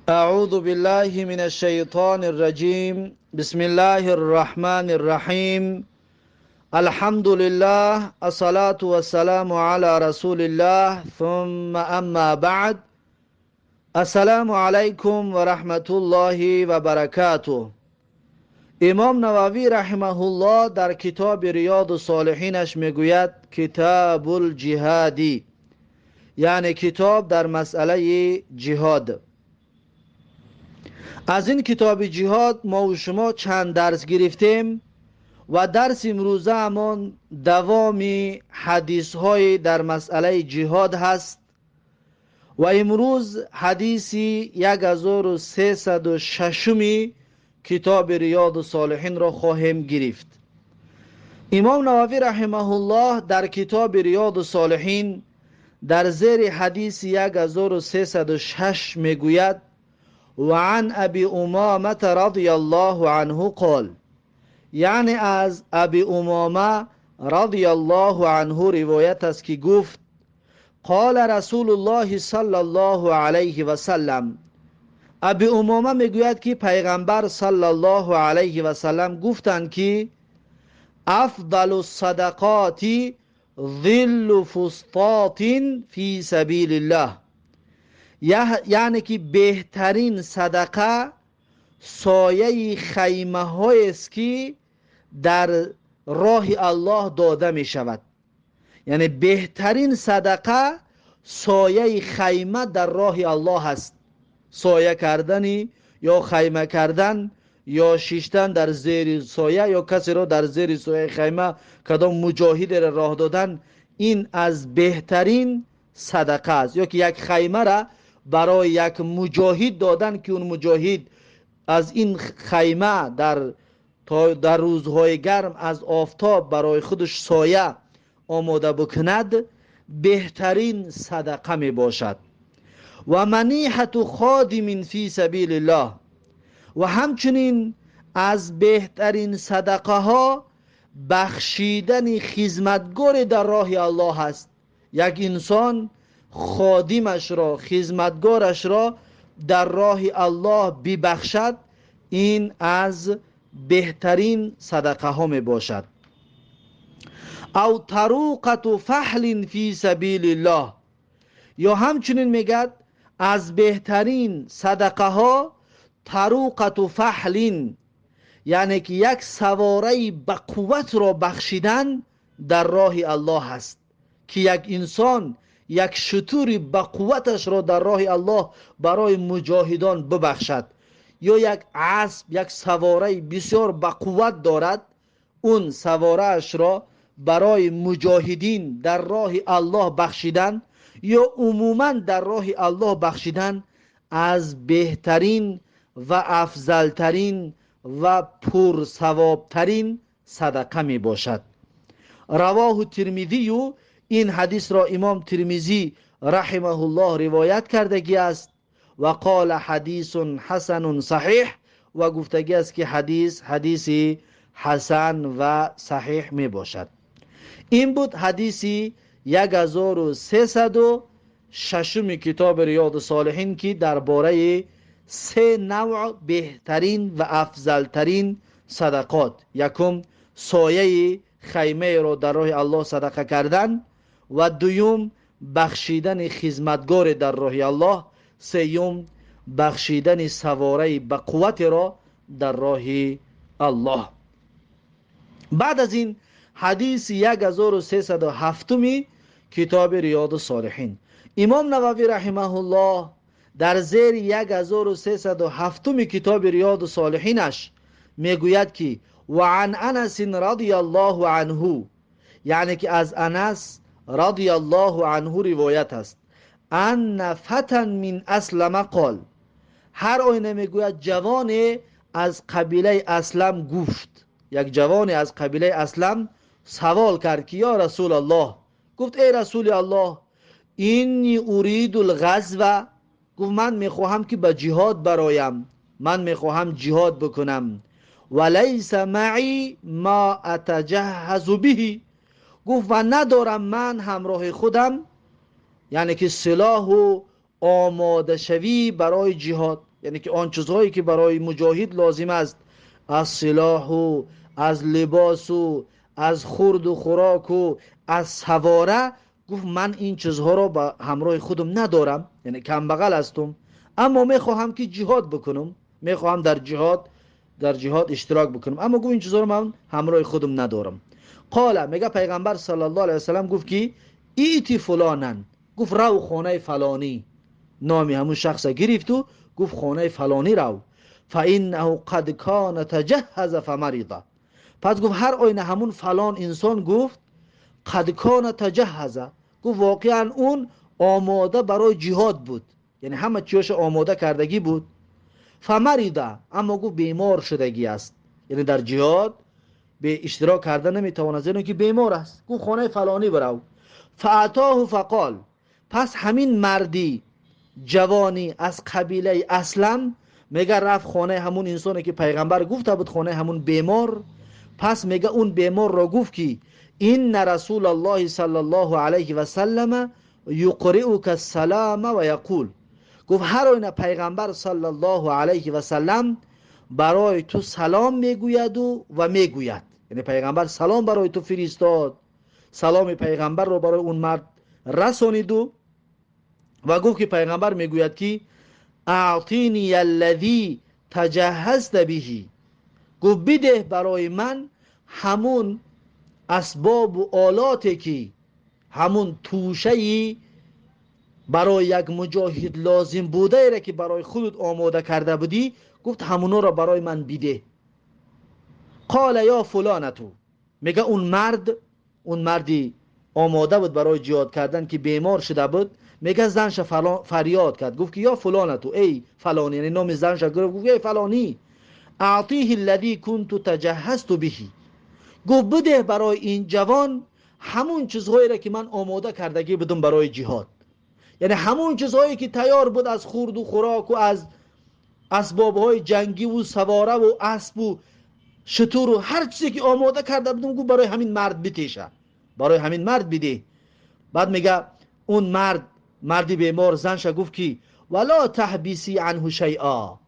أعوذ بالله من الشيطان الرجيم. بسم الله الرحمن الرحيم. الحمد لله، الصلاة والسلام على رسول الله، ثم أما بعد. السلام علیکم و رحمت الله و برکاته. امام نووی رحمه الله در کتاب ریاض الصالحینش میگوید کتاب الجهادی، یعنی کتاب در مسئله جهاد. از این کتاب جهاد ما و شما چند درس گرفتیم و درس امروزه همان دوام حدیث های در مسئله جهاد هست و امروز حدیث 1306 کتاب ریاض الصالحین را خواهیم گرفت. امام نووی رحمه الله در کتاب ریاض الصالحین در زیر حدیث 1306 میگوید: وعن ابی امامه رضی الله عنه قال، یعنی از ابی امامه رضی الله عنه روایت است که گفت: قال رسول الله صلی الله علیه و سلم. ابی امامه میگوید که پیغمبر صلی الله علیه و سلم گفتند که افضل الصدقات ظل فسطاط فی سبیل الله، یعنی که بهترین صدقه سایه خیمه های است که در راه الله داده می شود. یعنی بهترین صدقه سایه خیمه در راه الله است. سایه کردنی یا خیمه کردن یا شیشتن در زیر سایه یا کسی را در زیر سایه خیمه کدام مجاهد را راه دادن، این از بهترین صدقه است. یا که یک خیمه را برای یک مجاهد دادن که اون مجاهد از این خیمه در روزهای گرم از آفتاب برای خودش سایه آماده بکند، بهترین صدقه می باشد. و منیحة خادم فی سبیل الله، و همچنین از بهترین صدقه ها بخشیدن خدمتگار در راه الله است. یک انسان خادمش را، خدمتگارش را در راه الله ببخشد، این از بهترین صدقه ها می باشد. او طروقة فحل فی سبیل الله، یا همچنین میگد از بهترین صدقه ها طروقة فحل، یعنی که یک سواره به قوت را بخشیدن در راه الله است، که یک انسان یک شتوری به قوتش را در راه الله برای مجاهدان ببخشد، یا یک اسب، یک سواره بسیار به قوت دارد، اون سواره اش را برای مجاهدین در راه الله بخشیدن یا عموما در راه الله بخشیدن از بهترین و افضلترین و پرثوابترین صدقه می باشد. رواه ترمذی، این حدیث را امام ترمذی رحمه الله روایت کردگی است و قال حدیث حسن صحیح، و گفتگی است که حدیث حدیث حسن و صحیح می باشد. این بود حدیث 1306 کتاب ریاض الصالحین که درباره سه نوع بهترین و افضلترین صدقات: یکم سایه خیمه را در راه الله صدقه کردن، و دوم بخشیدن خدمتگار در راه الله، سیوم بخشیدن سواره به قوت را در راه الله. بعد از این حدیث 1307 کتاب ریاض الصالحین، امام نووی رحمه الله در زیر 1307 کتاب ریاض الصالحینش میگوید که و عن انس رضی الله عنه، یعنی که از انس رضی الله عنه روایت است، ان فتى من اسلم قال، هر آینه میگوید جوان از قبیله اسلم گفت، یک جوان از قبیله اسلم سوال کرد که یا رسول الله، گفت ای رسول الله، اینی ارید الغزو، گفت من میخواهم که به جهاد برایم، من میخواهم جهاد بکنم، ولیس معی ما اتجهز به، گفت و ندارم من همراه خودم، یعنی که سلاح و آماده شوی برای جهاد. یعنی که آن چیزهایی که برای مجاهد لازم است، از سلاح و از لباس و از خورد و خوراک و از سواره، گفت من این چیزها را به همراه خودم ندارم، یعنی کم بغل هستم، اما میخواهم که جهاد بکنم، میخواهم در جهاد اشتراک بکنم، اما گفت این چیزها رو من همراه خودم ندارم. قال، میگه پیغمبر صلی الله علیه وسلم گفت که ائت فلانا، گفت رو خانه فلانی، نامی همون شخص گرفت و گفت خانه فلانی رو، فانه قد کان تجهز فمرض. پس گفت هر آینه همون فلان انسان، گفت قد کان تجهز، گفت واقعا اون آماده برای جهاد بود، یعنی همه چیش آماده کردگی بود، فمرض، اما گفت بیمار شدگی است، یعنی در جهاد به اشتراک کرده نمیتواند زیرا که بیمار است. گفت خانه فلانی برو. فاتاه فقال، پس همین مردی جوانی از قبیله اسلم میگه رفت خانه همون انسانی که پیغمبر گفته بود، خانه همون بیمار. پس میگه اون بیمار را گفت که ان رسول الله صلی الله علیه و سلم یقرئک السلام و یقول، گفت هر آینه پیغمبر صلی الله علیه و سلم برای تو سلام میگوید و میگوید، یعنی پیغمبر سلام برای تو فرستاد، سلام پیغمبر رو برای اون مرد رسانید و گفت که پیغمبر میگوید که اعطینی الذی تجهزت به، گفت بده برای من همون اسباب و آلاتی که همون توشه‌ای برای یک مجاهد لازم بوده را که برای خودت آماده کرده بودی، گفت همونا را برای من بیده. قال یا فلانة، میگه اون مرد، اون مردی آماده بود برای جهاد کردن که بیمار شده بود، میگه زنش فریاد کرد، گفت که یا فلانة، ای فلانی، یعنی نام زنش گرفت، گفت ای فلانی، اعطیه الذی كنت تجهزت به، گفت بده برای این جوان همون چیزهایی را که من آماده کردگی بودم برای جهاد، یعنی همون چیزهایی که تیار بود از خورد و خوراک و از اسبابهای جنگی و سواره و اسب و شتر و هر چیزی که آماده کرده بودم، گفت برای همین مرد بتیشه، برای همین مرد بده. بعد میگه اون مرد، مردی بیمار، زنش گفت که ولا تحبسی عنه شیئا،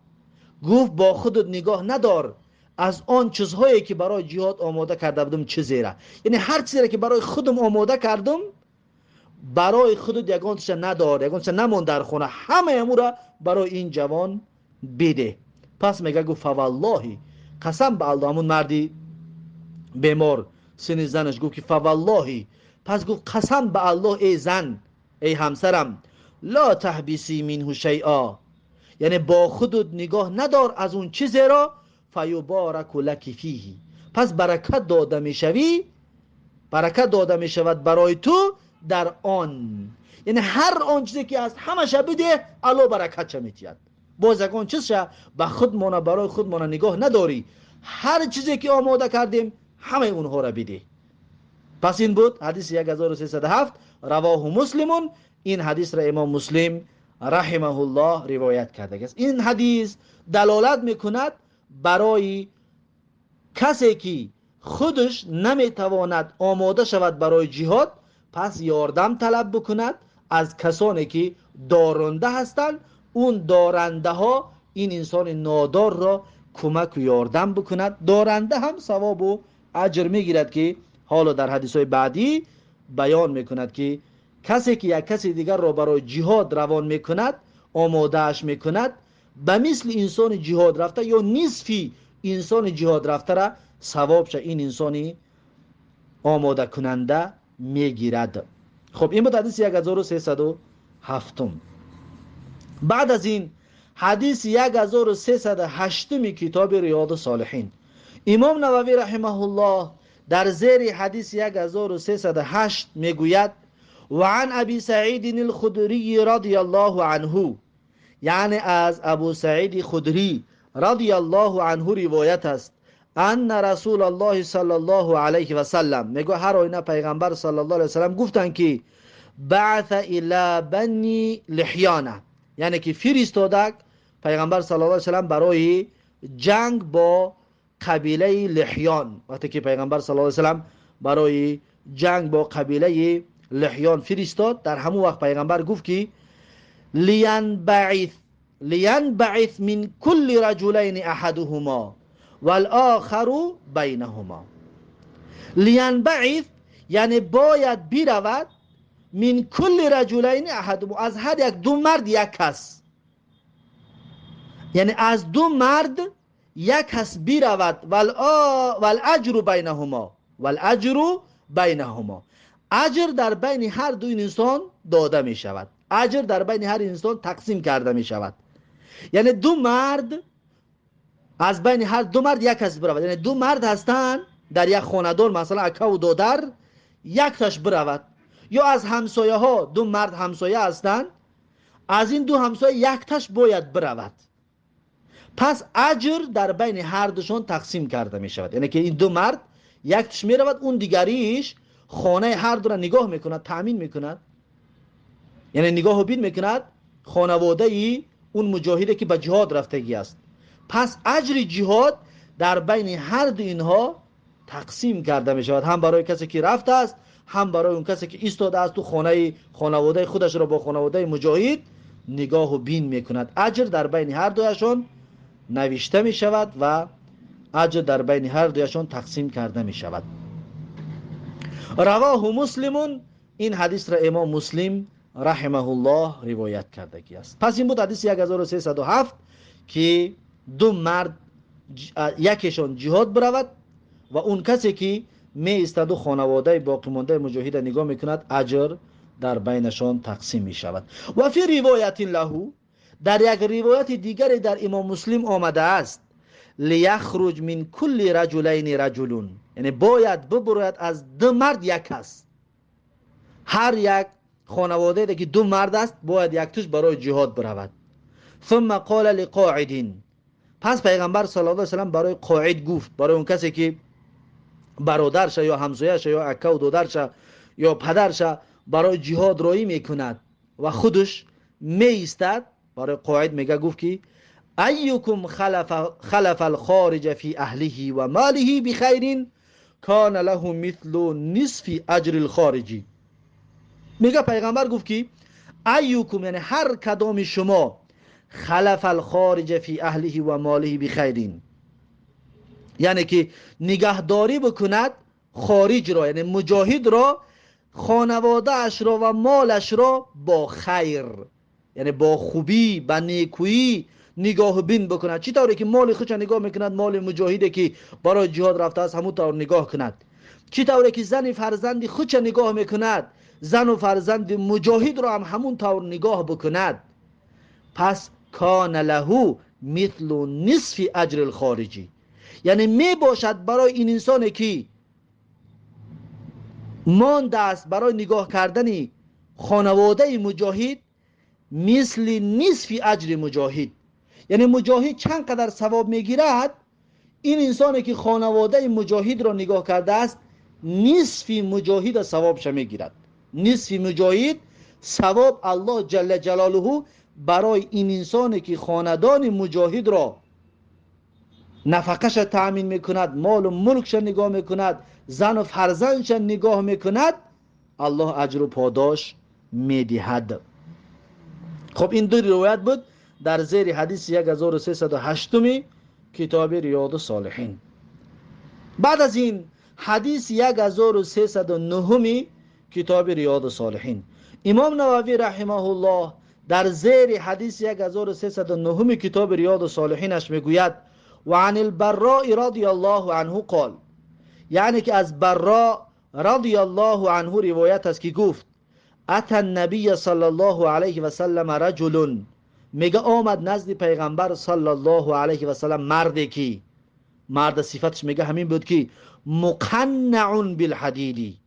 گفت با خودت نگاه ندار از آن چیزهایی که برای جهاد آماده کرده بودم چیزی را، یعنی هر چیزی را که برای خودم آماده کردم برای خودت یگان چیز ندار، یگان چیز نمون در خونه، همه امو را برای این جوان بده. پس میگه گفت فوالله، قسم به الله، همون مردی بیمار سن زنش گفت که فوالله، پس گفت قسم به الله ای زن، ای همسرم، لا تحبسی منه شیئا، یعنی با خودت نگاه ندار از اون چیزی را، فیبارک لک فیه، پس برکت داده میشوی، برکت داده میشود برای تو در آن، یعنی هر آن چیزی که از همش بده الله برکت چه میتید. باز اگه چیز به خودمان برای خودمان نگاه نداری، هر چیزی که آماده کردیم همه اونها را بده. پس این بود حدیث 1307، رواه مسلم. این حدیث را امام مسلم رحمه الله روایت کرده است. این حدیث دلالت میکند برای کسی که خودش نمیتواند آماده شود برای جهاد، پس یاردم طلب بکند از کسانی که دارنده هستند. اون دارنده ها این انسان نادار را کمک و یاردم بکند، دارنده هم ثواب و اجر میگیرد که حالا در حدیث های بعدی بیان میکند که کسی که یک کسی دیگر را برای جهاد روان میکند، آمادهش میکند، به مثل انسان جهاد رفته یا نصفی انسان جهاد رفته را ثوابش این انسانی آماده کننده میگیرد. خب، این بود حدیث 1307. بعد از این حدیث 1308 کتاب ریاض الصالحین، امام نووی رحمه الله در زیر حدیث 1308 میگوید: و عن ابی سعید الخدری رضی الله عنه، یعنی از ابو سعید خدری رضی الله عنه روایت است، ان رسول الله صلی الله علیه و سلم، میگه هر آینه پیغمبر صلی الله علیه و سلم گفتن که بعث الی بنی لحیانه، یعنی که فرستادک پیغمبر صلی الله علیه و سلم برای جنگ با قبیله لحیان. وقتی که پیغمبر صلی الله علیه و سلم برای جنگ با قبیله لحیان فرستاد، در همون وقت پیغمبر گفت که لینبعث لینبعث من کل رجلین احدهما والآخر بینهما. لینبعث یعنی باید برود، من کل رجلین احدهما، از هر یک دو مرد یک کس، یعنی از دو مرد یک کس برود، والاجر بینهما، والاجر بینهما، اجر در بین هر دو انسان داده می شود، اجر در بین هر انسان تقسیم کرده می شود. یعنی دو مرد، از بین هر دو مرد یک کس برود، یعنی دو مرد هستند در یک خاندان، مثلا اکا و دادر، یک تاش برود، یا از همسایه ها دو مرد همسایه هستند، از این دو همسایه یک تاش باید برود. پس اجر در بین هر دوشان تقسیم کرده می شود، یعنی که این دو مرد یک تاش می رود، اون دیگریش خانه هر دو را نگاه میکند، تأمین میکند، یعنی نگاه و بین میکند خانواده ای اون مجاهده که به جهاد رفتگی است. پس اجر جهاد در بین هر دو اینها تقسیم کرده می شود، هم برای کسی که رفته است، هم برای اون کسی که ایستاده است تو خانه خانواده خودش را با خانواده مجاهد نگاه و بین میکند. اجر در بین هر دویشان نوشته می شود و اجر در بین هر دویشان تقسیم کرده می شود. رواه مسلم، این حدیث را امام مسلم رحمه الله روایت کردگی است. پس این بود حدیث 1307 که دو مرد یکیشان جهاد برود و اون کسی که می ایستد و خانواده باقی مانده مجاهد نگاه میکند، اجر در بینشان تقسیم می شود. و فی روایت له، در یک روایت دیگری در امام مسلم آمده است، لیخرج من کل رجلین رجل، یعنی باید ببرد از دو مرد یک کس، هر یک خانواده که دو مرد است باید یک تاش برای جهاد برود. ثم قال لقاعد، پس پیغمبر صلی الله علیه و سلم برای قاعد گفت، برای اون کسی که برادرش یا همسایه‌اش یا اکا و دادرش یا پدرش برای جهاد رایی میکند و خودش میایستد، برای قاعد میگه، گفت که ایکم خلف الخارج فی اهله و ماله بخیر کان له مثل نصف اجر الخارجی. میگه پیغمبر گفت که ایکم، یعنی هر کدام شما، خلف الخارج فی اهله و ماله بخیر، یعنی که نگهداری بکند خارج را، یعنی مجاهد را، خانواده اش را و مالش را با خیر، یعنی با خوبی، با نیکویی نگاه بین بکند. چی طوری که مال خودش نگاه میکند، مال مجاهده که برای جهاد رفته است همون طور نگاه کند. چی طوری که زن فرزند خودش نگاه میکند، زن و فرزند مجاهد را هم همون طور نگاه بکند. پس کان له مثل نصف اجر الخارجی، یعنی می باشد برای این انسانی که مانده است برای نگاه کردن خانواده مجاهد، مثل نصف اجر مجاهد، یعنی مجاهد چند قدر ثواب میگیرد، این انسانی که خانواده مجاهد را نگاه کرده است نصف مجاهد ثوابش میگیرد. نصف مجاهد ثواب الله جل جلاله برای این انسانی که خاندان مجاهد را نفقه‌ش تأمین میکند، مال و ملکش نگاه میکند، زن و فرزندش نگاه میکند، الله اجر و پاداش میدهد. خب این دو روایت بود در زیر حدیث 1308 کتاب ریاض الصالحین. بعد از این حدیث 1309 کتاب ریاض الصالحین، امام نووی رحمه الله در زیر حدیث 1309 کتاب ریاض الصالحینش میگوید و عن البراء رضی الله عنه قال، یعنی که از براء رضی الله عنه روایت است که گفت اتى النبی صلی الله علیه و سلم رجل، میگه آمد نزد پیغمبر صلی الله علیه و سلم مردی که مرد صفتش میگه همین بود که مقنع بالحدیدی،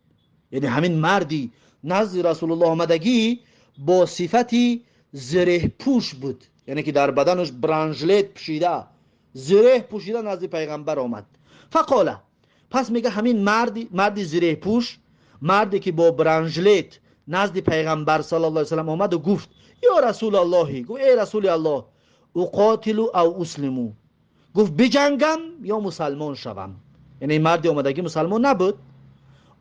یعنی همین مردی نزد رسول الله آمدگی با صفتی زره پوش بود، یعنی که در بدنش برانژلت پوشیده، زره پوشیده نزد پیغمبر آمد. فقاله، پس میگه همین مردی زره پوش، مردی که با برانژلت نزد پیغمبر صلی الله علیه و سلم آمد و گفت یا رسول الله، گفت ای رسول الله، اقاتل او اسلمو، گفت بجنگم یا مسلمان شوم. یعنی مردی آمدگی مسلمان نبود،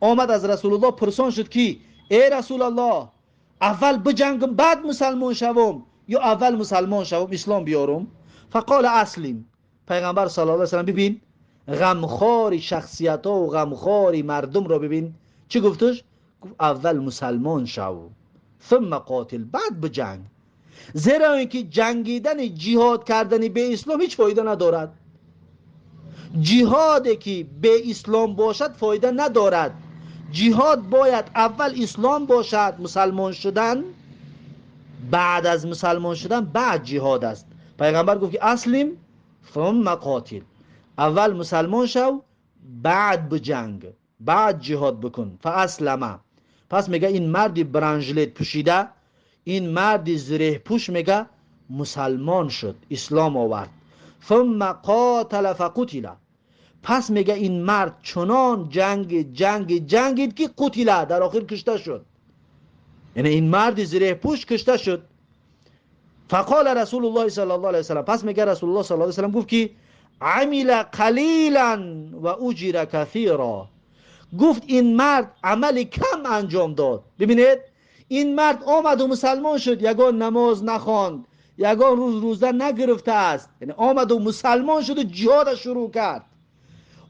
آمد از رسول الله پرسان شد که ای رسول الله، اول بجنگم بعد مسلمان شوم یا اول مسلمان شوم اسلام بیارم؟ فقال اسلم. پیغمبر صلی الله علیه و سلم ببین غمخوار شخصیت ها و غمخوار مردم را ببین چی گفتش؟ گفت اول مسلمان شو، ثم قاتل، بعد بجنگ. زیرا اینکه جنگیدن، جهاد کردن به اسلام هیچ فایده ندارد. جهادی که به اسلام باشد فایده ندارد. جهاد باید اول اسلام باشد، مسلمان شدن، بعد از مسلمان شدن بعد جهاد است. پیغمبر گفت که اسلم ثم قاتل، اول مسلمان شو بعد بجنگ، بعد جهاد بکن. فاسلم. پس میگه این مرد برانجلت پوشیده، این مرد زره پوش میگه مسلمان شد، اسلام آورد. ثم قاتل فقتل. پس میگه این مرد چنان جنگ جنگ جنگید که قتل، در آخر کشته شد. یعنی این مرد زره پوش کشته شد. فقال رسول الله صلی الله علیه وسلم، پس میگه رسول الله صلی الله علیه وسلم گفت که عمل قلیلا و اجر کثیرا. گفت این مرد عمل کم انجام داد. ببینید این مرد آمد و مسلمان شد، یگان نماز نخواند، یگان روز روزه نگرفته است، یعنی آمد و مسلمان شد و جهاد شروع کرد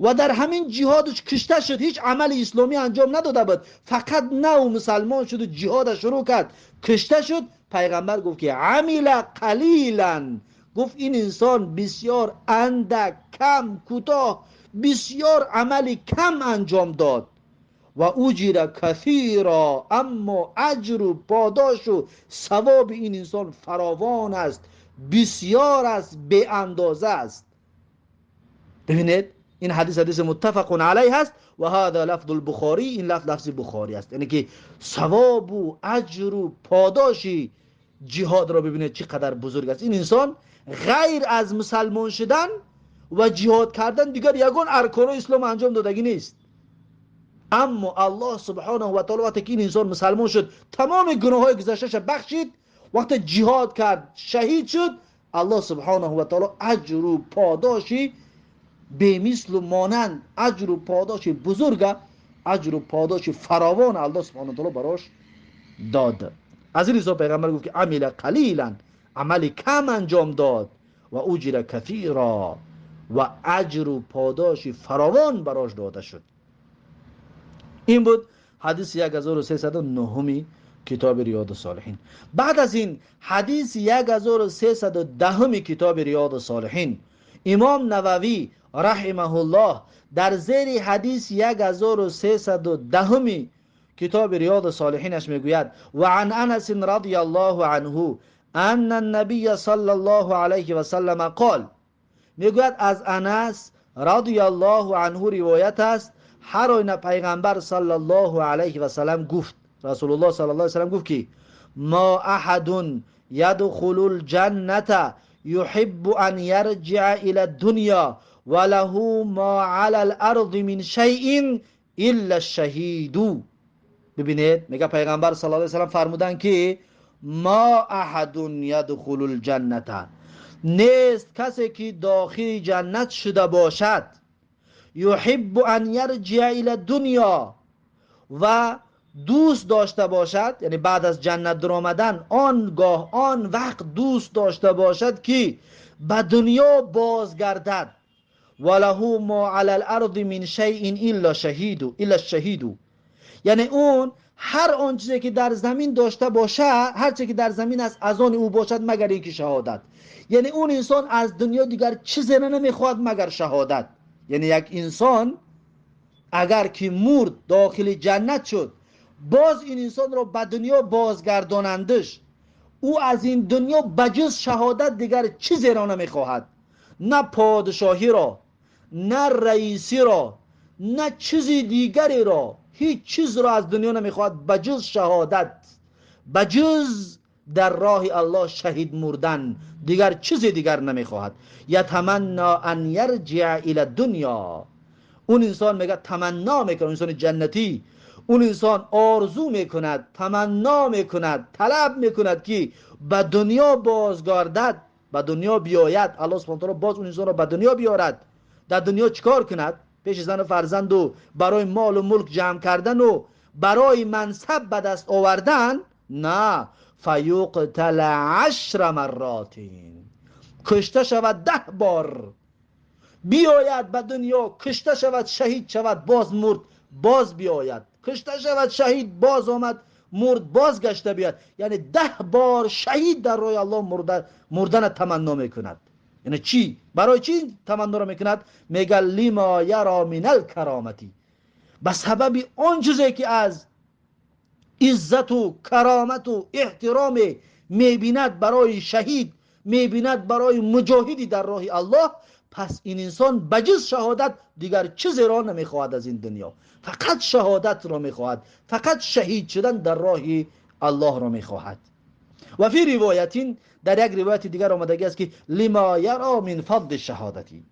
و در همین جهادش کشته شد. هیچ عمل اسلامی انجام نداده بود، فقط نو مسلمان شد و جهاد شروع کرد، کشته شد. پیغمبر گفت که عمل قلیلا، گفت این انسان بسیار اندک، کم، کوتاه، بسیار عمل کم انجام داد و اجر کثیرا، اما اجر و پاداش و ثواب این انسان فراوان است، بسیار است، به اندازه است. ببینید این حدیث حدیث متفق علیه است و هذا لفظ البخاری، این لفظ لفظ بخاری است. یعنی که ثواب و اجر و پاداش جهاد را ببینید چقدر بزرگ است. این انسان غیر از مسلمان شدن و جهاد کردن دیگر یگان ارکان اسلام انجام دادگی نیست، اما الله سبحانه و تعالی وقتی که این انسان مسلمان شد تمام گناه‌های گذشته‌اش بخشید، وقتی جهاد کرد شهید شد، الله سبحانه و تعالی اجر و پاداشی به مثل و مانند، اجر و پاداش بزرگ، اجر و پاداش فراوان الله سبحانه و تعالی براش داد. از این حساب پیغمبر گفت که عمل قلیلا، عمل کم انجام داد و اجر کثیرا، و اجر و پاداش فراوان براش داده شد. این بود حدیث 1309 کتاب ریاض الصالحین. بعد از این حدیث 1310 کتاب ریاض الصالحین، امام نووی رحمه الله در زیر حدیث 1310 کتاب ریاض الصالحینش میگوید و عن انس رضی الله عنه ان النبی صلی الله علیه و سلم قال، میگوید از انس رضی الله عنه روایت است هر آینه پیغمبر صلی الله علیه و سلم گفت، رسول الله صلی الله علیه و سلم گفت که ما احد یدخل الجنة يحب ان يرجع الى الدنيا وله ما على الارض من شيء الا الشهید. ببینید میگه پیغمبر صلی الله علیه و سلم فرمودن که ما احد یدخل الجنة، نیست کسی که داخل جنت شده باشد، یحب ان یرجع الى الدنیا، و دوست داشته باشد، یعنی بعد از جنت در آمدن آنگاه آن وقت دوست داشته باشد که به دنیا بازگردد، وله ما علی الارض من شیء الا شهید، الا الشهید، یعنی اون هر آن چیزی که در زمین داشته باشه، هر چیزی که در زمین است از آن او باشد مگر اینکه شهادت. یعنی اون انسان از دنیا دیگر چیزی نمیخواد مگر شهادت. یعنی یک انسان اگر که مرد داخل جنت شد، باز این انسان را به دنیا بازگردانندش، او از این دنیا بجز شهادت دیگر چیزی را نمیخواهد، نه پادشاهی را، نه رئیسی را، نه چیزی دیگری را، هیچ چیز را از دنیا نمیخواهد بجز شهادت، بجز در راه الله شهید مردن، دیگر چیزی دیگر نمیخواهد. یتمنا ان یرجع الی الدنیا، اون انسان میگه تمنا میکنه، انسان جنتی، اون انسان آرزو میکند، تمنا میکند، طلب میکند که به دنیا بازگردد، به دنیا بیاید، الله سبحانه و تعالی باز اون انسان را به دنیا بیارد. در دنیا چیکار کند؟ پیش زن و فرزند و برای مال و ملک جمع کردن و برای منصب به دست آوردن؟ نه، فیقتل 10 مرات، کشته شود 10 بار، بیاید به دنیا کشته شود، شهید شود، باز مرد، باز بیاید، کشته شود، شهید، باز آمد، مرد، باز گشته بیاد. یعنی 10 بار شهید در راه الله مردن تمنا میکند. یعنی چی؟ برای چی تمنا را میکند؟ میگه لما یرا من الکرامتی، به سبب آن چیزی که از عزت و کرامت و احترام میبیند برای شهید، میبیند برای مجاهدی در راه الله، پس این انسان بجز شهادت دیگر چیزی را نمیخواهد از این دنیا، فقط شهادت را میخواهد، فقط شهید شدن در راه الله را میخواهد. و فی روایت، در یک روایت دیگر آمدگی است که لما یرا من فضل شهادتی،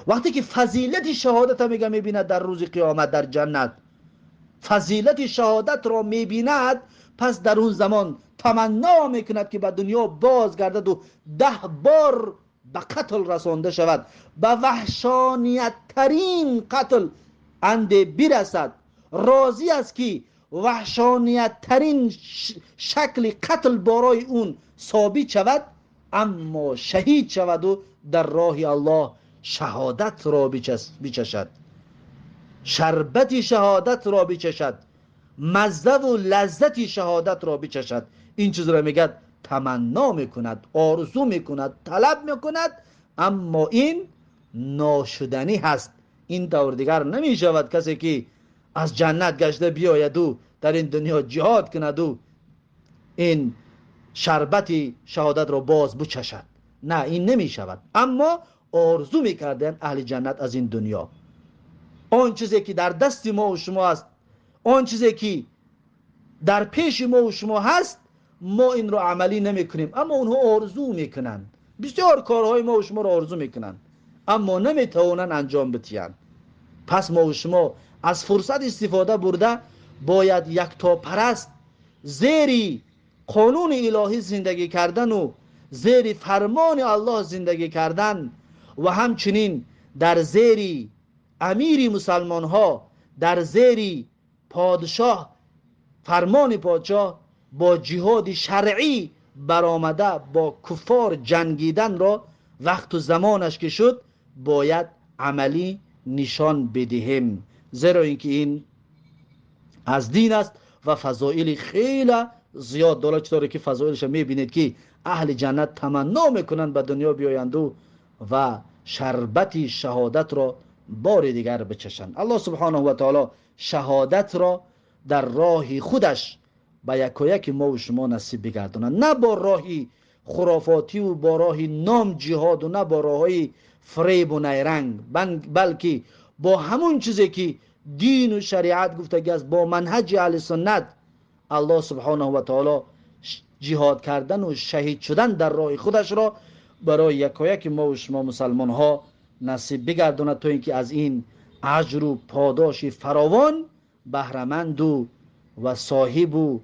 وقتی که فضیلت شهادت میگه میبیند در روز قیامت در جنت، فضیلت شهادت را میبیند، پس در اون زمان تمنا میکند که به دنیا بازگردد و 10 بار به قتل رسانده شود، به وحشانیت ترین قتل انده برسد. راضی است که وحشانیت ترین شکل قتل برای اون ثابت شود، اما شهید شود و در راه الله شهادت را بچشد، شربت شهادت را بچشد، مزه و لذت شهادت را بچشد. این چیز را میگه تمنا میکند، آرزو میکند، طلب میکند، اما این ناشدنی هست. این دور دیگر نمیشود کسی که از جنت گشته بیاید و در این دنیا جهاد کند و این شربت شهادت را باز بچشد. نه، این نمیشود. اما آرزو میکردن اهل جنت از این دنیا، آن چیزی که در دست ما و شما است، آن چیزی که در پیش ما و شما هست، ما این رو عملی نمیکنیم، اما اونها آرزو میکنند. بسیار کارهای ما و شما رو آرزو میکنند، اما نمیتوانند انجام بدهند. پس ما و شما از فرصت استفاده برده باید یکتاپرست زیر قانون الهی زندگی کردن و زیر فرمان الله زندگی کردن و همچنین در زیر امیر مسلمان ها، در زیر پادشاه، فرمان پادشاه، با جهاد شرعی برآمده با کفار جنگیدن را وقت و زمانش که شد باید عملی نشان بدهیم، زیرا اینکه این از دین است و فضائل خیلی زیاد داره. چطوری که فضائلش میبینید که اهل جنت تمنا میکنند به دنیا بیایند و شربت شهادت را بار دیگر بچشند. الله سبحانه و تعالی شهادت را در راه خودش به یکایک ما و شما نصیب بگرداند، نه با راهی خرافاتی و با راه نام جهاد و نه با راهی فریب و نیرنگ، بلکه با همون چیزی که دین و شریعت گفته است، با منهج اهل سنت الله سبحانه و تعالی جهاد کردن و شهید شدن در راه خودش را برای یکایک ما و شما مسلمان ها نصیب بگرداند، تا اینکه از این اجر و پاداش فراوان بهره‌مند و صاحب و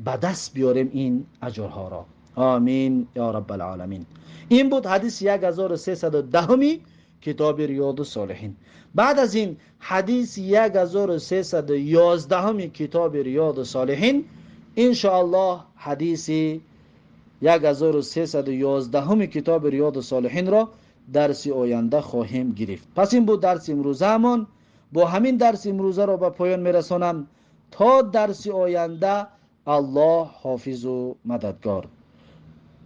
به دست بیاریم این اجرها را. آمین یا رب العالمین. این بود حدیث 1310 کتاب ریاض الصالحین. بعد از این حدیث 1311 کتاب ریاض الصالحین، ان شاء الله حدیث 1311 کتاب ریاض الصالحین را درس آینده خواهیم گرفت. پس این بود درس امروزمان. با همین درس امروزه را به پایان میرسانم. تا درس آینده الله حافظ و مددگار،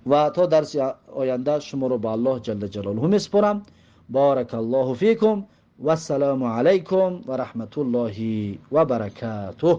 و تا درس آینده شما را به الله جل جلاله میسپارم. بارک الله فیکم و السلام علیکم و رحمت الله و برکاته.